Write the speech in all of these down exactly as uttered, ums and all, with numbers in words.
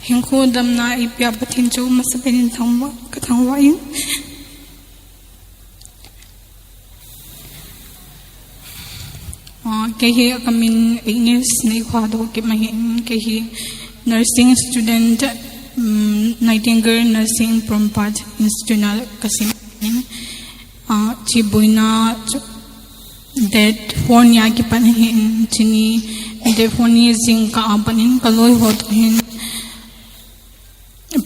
Hinkho damna eipea Pathen chu masapen in thangvah, kathangvah in. Ah, kei hi kamin Agnes Neikhohadou Kipmai ahin, kei hi nursing student, um, Nightingale Nursing Porompat Institute a kasim ahin. Ah, hiche boina chu date four nia kipan ahin, hiche ni date four ni jingkah a pat in kaloi ho toh hin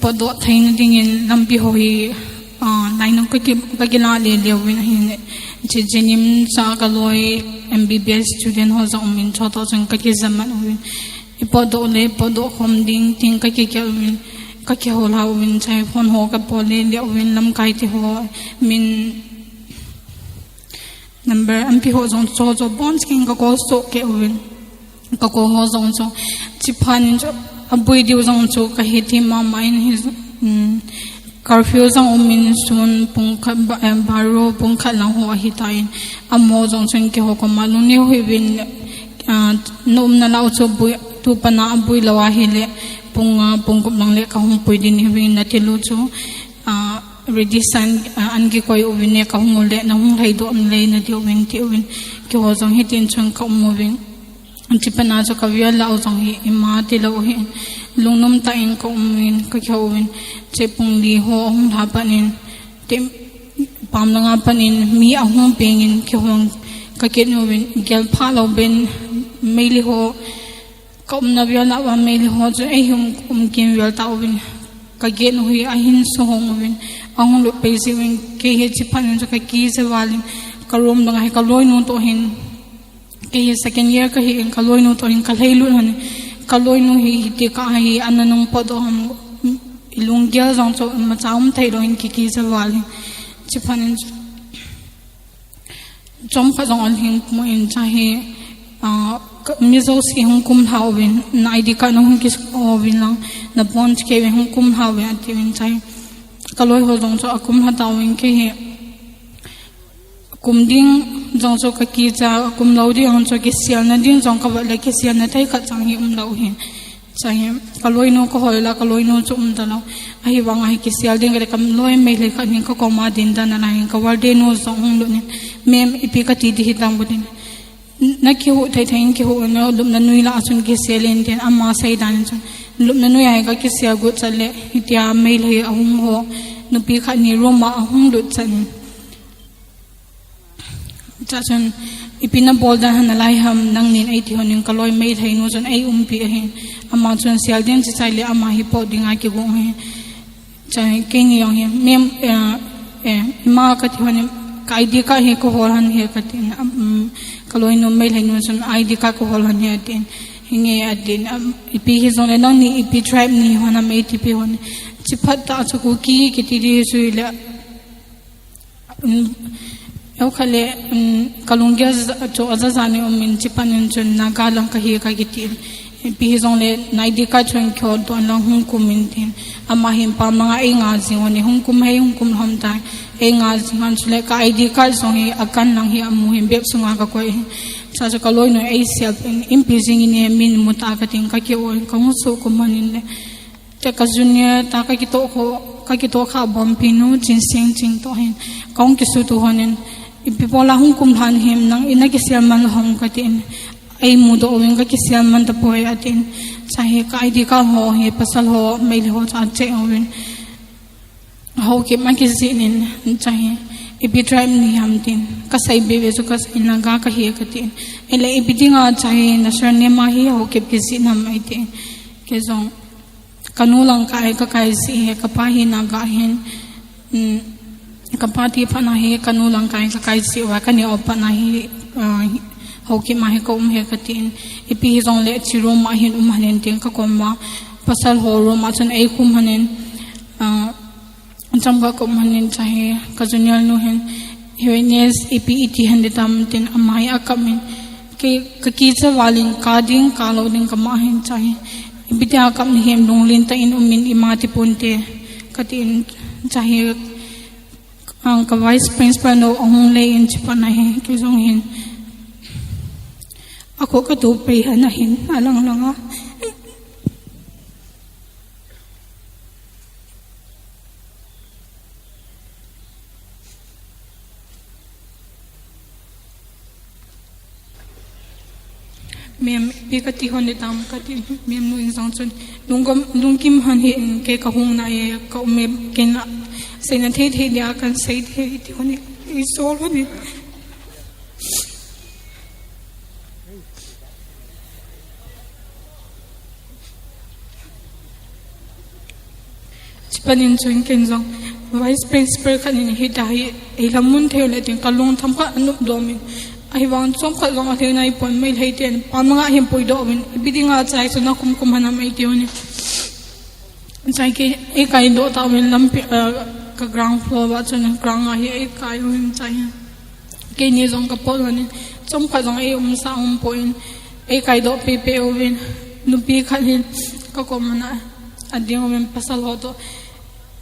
potdoh theina dingin lampi ho hi, ah, line up kaki, kakilah lele uvin ahin, hiche JNIMS a kaloi M B B S student ho jong umin, chutoh chun kakijam man uvin. Ipotdoh le potdoh khom ding tin kakigel uvin, kakihoulim uvin, hiche phone ho kabol lele uvin, lamkai te ho min number anpi ho jong chu, chu bon skin ka call soh kei uvin. Ka call ho jong chu, hiche phat in chu, aboi diu jong chu kahe thim mama in hi, um, curfew jong umin sun pung khat ba-, eh, baro pung khat lang ho ahitan. Amaho jong chun keiho koma lungneo hih in, ah, na umna lah u chu boi, tu pat a aboi lou ahile, pung nga, pung gup lang le kahung pui ding ahi uvin, nati lou chu, ah, ready san, ah, an kikoi uvin e, kahung u le, nahung lhai doh le, nati uvin, ti uvin, keiho jong hitin chun ka um uvin. Hiche phat a chu kavel lah u jong hi, ima tilou hi, lungnom tah in ka um uvin, ka kihou uvin, hiche pung li ho ahung lha pat in, hiche pam langa pat in, mi ahung peng in, kihou kakit uvin, gel phalou ben, Meitei ho, ka umna vel a uva Meitei ho chu, eihin um, um kimvel tauvin. Ka gate u hi ahin suhong uvin, ahung lut pai jeh uvin, kei hi hiche phat in chu kakija val in, ka room langa hi kaloinu toh hin, kei hi second year kahi in, kaloinu toh hin kalhai lut lhon in, kaloinu hi, hiti kah hi, ana nung potdoh ham, ilunggel jong chu, imacha um thei lou in, kikija val in, hiche phat in chu. Chomkhat jong alhing pum in, hiche hi, ah, ka, mi jouse hung kumlha uvin, na I D card nahung kiso uvin lang, na bon che kei uvin hung kumlha uvin ati uvin, hiche hi. Kaloi ho jong chu akumlha tauvin, kei hi kum ding jong chu kakija, kum lou ding jong chu kiselna ding jong kavet le kiselna thei khat jong hi umlou hin. Hiche hi, kaloinu kahol a, kaloinu chu um talou. Ahivang a hi kisel ding kati, kaloi Meitei khat hin kakoma ding dan a hin, ka warden nu jong hung lut in, "Ma'am, ipi kati ding hitam," kati in. "Na kihou thei thei in kihou in, lupna noi lah a chun kisel in," tin ama sei dan in chun. Lupna noi a hi kakisel got chat le, hitia Meitei ahung ho, nupi khat ni room a ahung lut chan in. Hichea chun, "Ipi nabol dan ham nalai ham, nangnin," eiti lhon in, kaloi Meitei nu chun eiumpi ahin. Ama chun sel ding chu chai le ama hi pot ding a kigong ahin. Hichea keini jong hi, "Ma'am, eh, eh, ima," kati lhon in, "ka I D card hi kahol lhon ahi," kati in, um, kaloinu Meitei nu chun, "I D card kahol lhon ahi," ati in, "Hinge," ati in, um, "Ipi hijongle nangni ipi tribe nahi ham," eiti pi lhon in. Hiche phat a chu Kuki kiti ding chu le, Um, eu khat le, um, kalunggel ja, chu aja ja ni um in, hiche phat in chun Naga lang kahi kakiti in. Ipi hijongle na I D card chun kihol doh in lang hung kum in tin. Ama hin pam langa einga jing lhon in, hung kum hei, hung kum lhon tai. Einga jing lhon chule ka I D card jong hi akan lang hi amu hin bep sunga kakoi hin. Hichea chu kaloinu eisel in, "Ipi jing in e, min mu ta," kati in, kakihou in, kahung sukum lhon in le. Te ka junior ta kakitoh kho, kakitoh kha bompi nu, Chinsing Ching toh hin. Kahung kisuto lhon in, "Ipi bola hung kum lhon ham, nangin nakisel man lou ham," kati in. "Eimu doh uvin kakisel man tapoi," ati in. Hichea hi ka I D card ho hi pasal ho, Meitei ho chu acheck uvin. Haokip a kijih in, hichea hi, "Ipi tribe nahi ham," tin. Kasei bebe chu kasei, "Naga kahi," kati in. "Ele ipi dinga hichea hi, na surname a hi Haokip kijih nam," eiti in. Kei jong. Kanu lang kai, kakai jeh hi, kapa hi Naga ahin, um, kapa ti phat a hi, kanu lang kai, kakai jeh uva, kaneo phat a hi, ah, Haokip a hi kaum ahi kati in, ipi hijongle hiche room a hin um lhon in tin kakoma, pasal ho room a chun eikhum lhon in, ah, chomkhat kaum lhon in hichea hi, ka junior nu hin, "Hi Agnes, ipi iti lhon ding tam," tin ama hi akap in, kei kakija val in, ka ding, kalou ding kama hin hichea hi, "Ipi tia kap nahim, lunglen tah in um in, ima ti ponte," kati in, hichea hi, ang ka vice principal nu ahung lei in hiche phat a hi, kei jong hin. Akhoh katup pai lhon ahin, alang langa. Mem, ipi kati hon le tam kati, mem nu in jong chun. Lungkim, lungkim hon hi in kei kahung na e, ka um e, kei na, seina thei thei dia kan sei thei ti hon e, i sol hon e. Chupanin chun ken jong vice principal khat in hita hi, ei lam mun thei le tin ka lung tham kha anop dom in. Ahivang chom khat jong a thei nai pon, Meitei ten pa manga hin puidoh uvin, ipi dinga chai chu na kum kum hanam ei ti uvin. Chai kei, ei kaidoh ta uvin lampi, ah, ka ground floor va chun ground a hi ei kai uvin chai hi. Keini jong ka pot uvin, chom khat jong ei umsa um pon, ei kaidoh pepe uvin, nupi khat hin ka kom ana a ding uvin pasal ho toh.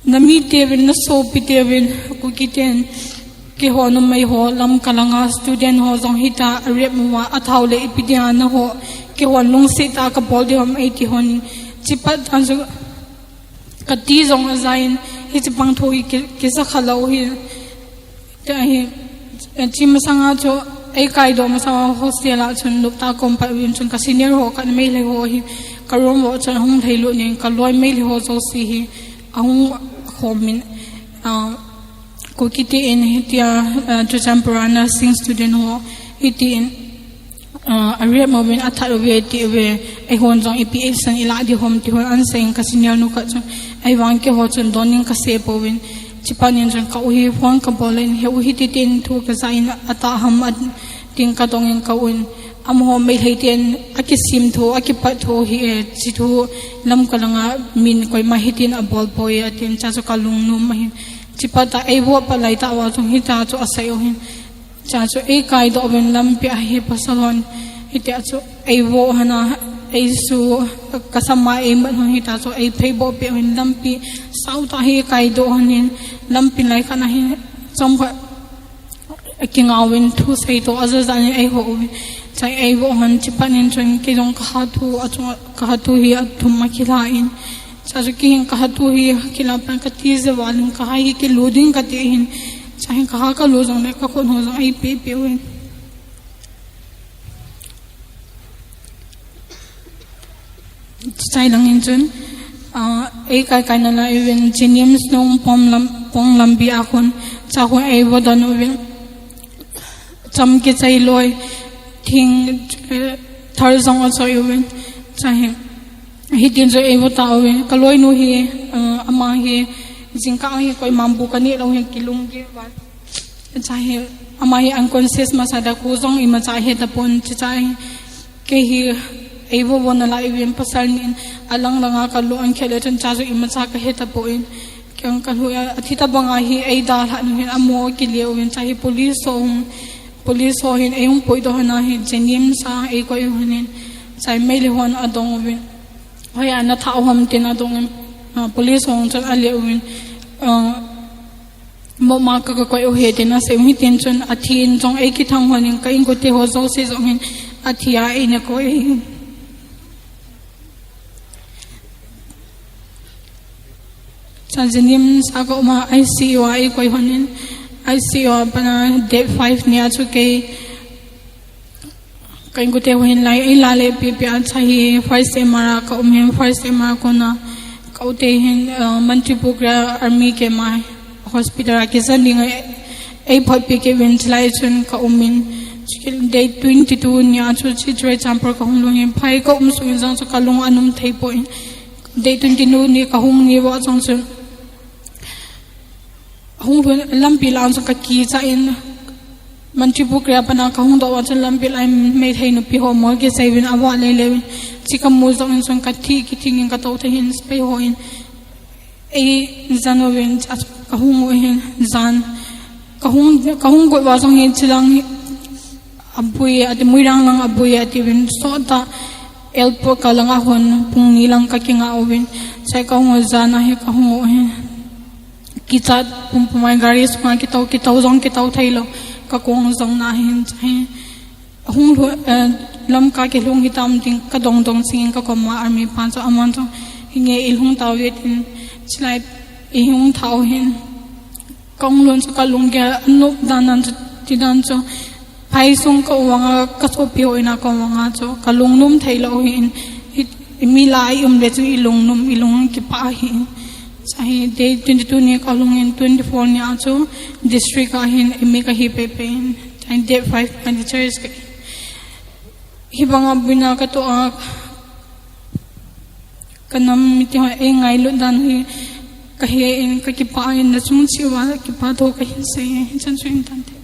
Na mite uvin, na sopite uvin, Kuki ten, keiho numei ho, lamka langa student ho jong hita, a rape uva, a thau le ipi dinga nangho, keiho lungset a ka bol ding ham ei ti hon, chupat an jong, Kati jong a jai in, hiche pang thu hi ki, kisa kha lou hi. Tia hi, eh, chi masanga chu, ei kaidoh masanga hostel a chun, lupta kom pa uvin chun, ka senior ho, ka Meitei ho hi, ka room a chun, hung thei lut nin, ka loi Meitei ho jouse hi, ahung khom in, ah, Kuki ten hitia, ah, Churachandpur a nursing student ho, hitin, Ah, a rape uvin, a that uve ti uve, eihon jong ipi action i la ding ham ti hon an seiyin ka senior nu khat chun, ahivang keiho chun don in ka sei pouvin, chupanin chun ka u hi phone ka bol in, he u hiti tin thu ka ja in a tah ham a tin ka dong in ka u in, amaho Meitei ten a kisem thu, a kipat thu hi e, chi thu lamka langa min koima hitin a bol poi a tin cha chu ka lungnom ahin, chupa ta ei vo pa lai ta uva chun hita chu a sei u hin, Cha chu ei kaidoh uvin lampi a hi pasal hon, hitia chu ei vo hon a, ei su, ka sama ei mat hon hita chu ei pheiboh peh uvin lampi, sao ta hi kaidoh hon in, lampi lai khat a hi, chom khat kinga uvin thu sei toh, a ja ja in ei ho uvin, cha ei vo hon chupanin chun kei jong ka ha thu, a chung ka ha thu hi a thum a kila in, Cha chu kei hin ka ha thu hi, kila pan ka ti je val in ka ha hi kilu ding ka ti hin. Cha hin ka ha ka lu jong le ka khut ho jong ei pe pe uvin. Chai lang in chun, ah, ei kai kai na lai uvin, JNIMS nung pom lam, pong lampi a khun, cha khun ei vo don uvin. Cham kichai loi, thing, eh, thar jong a choi uvin. Cha hin. Hitin chu ei vo ta uvin, ka loinu hi, eh, ama hi, jingkah hi koima bu ka neh lou hin kilunggel val. Cha hi, ama hi unconscious masa da, kho jong imacha he tapon, chuche hi, kei hi, ei vo vo na lai uvin pasal nin, alang langa ka lou an khe le chun cha chu imacha ka he tapon. Kei ka lhun a, a thi tabang a hi ei dalhah nu hin amaho kile uvin, cha hi police ho hung, police ho hin ei hung puidoh hon a hi JNIMS a ei koi u hon in, cha hi Meitei hon a dong uvin. Hoiya na thah u ham tin a dong in, ah, police ho hung chun a le uvin, ah, moma ka, ka koi u ahi tin a sei u hitin chun a thi in jong ei kithang hon in ka inkote ho jouse jong hin a thi a ei na koi u ahi. Cha JNIMS a ka um a ICU a ei koi hon in, ICU a pat a date five ni a chu kei, ka inkote ho hin lai ei la le pi pi a cha hi first MR a ka um hin, first MR a kona ka u te hin, uh, Mantripukhri a army camp a hospital a kisan ding a ei phot pi kei uvin chulai chun ka um in, date twenty two ni a chu Churachandpur ka hung lhun in, phai ka um sung in jong chu ka lung a num thei poi. Date twenty two ni ka hung ni uva jong chun, hung lhun lampi lang chun ka kicha in, Mantripukhri a pat a ka hung doh uva chun lampi lang Meitei nupi ho mol kisei uvin a vo le le uvin, chi ka mu jong in chun ka thi kithing in ka tou thei hin sepai ho in ei jan uvin, cha chu ka hung u hin jan, ka hung, ka hung got uva jong hin chilang hi, Abui, ati Moirang lang abui, ati uvin sot a airport ka lang a hon pung ni lang ka kinga uvin. Cha hi ka hung u jan a hi ka hung u hin. Kichat pum pum a gari sunga kitou, kitou jong kitou thei lou. Ka kong jong na hin cha hi. Hung lhu, eh, lamka kilhung hitam tin ka dong dong sing in ka kom a army pa chu aman chu hinge i lhung tau ve tin chulai i hung thau hin. Ka hung lhun chu ka lunggel a nop dan dan chu ti dan chu Phaisung ka vanga, ka sopi ho ina ka vanga chu ka lungnom thei lou hin, hi, mi lah a i um le chu i lungnom, i lung kipah hin. Sa hi day twenty-two ni ka lhung in twenty-four ni a chu district a hin M A ka hi pepe in. Sa hi day five ka ni church ka. Hi banga bina ka to a ka nam mite ho ei ngailut dan hi ka he in ka kipah in na chung chi va kipah to ka hin sei. Chan chu in tan te.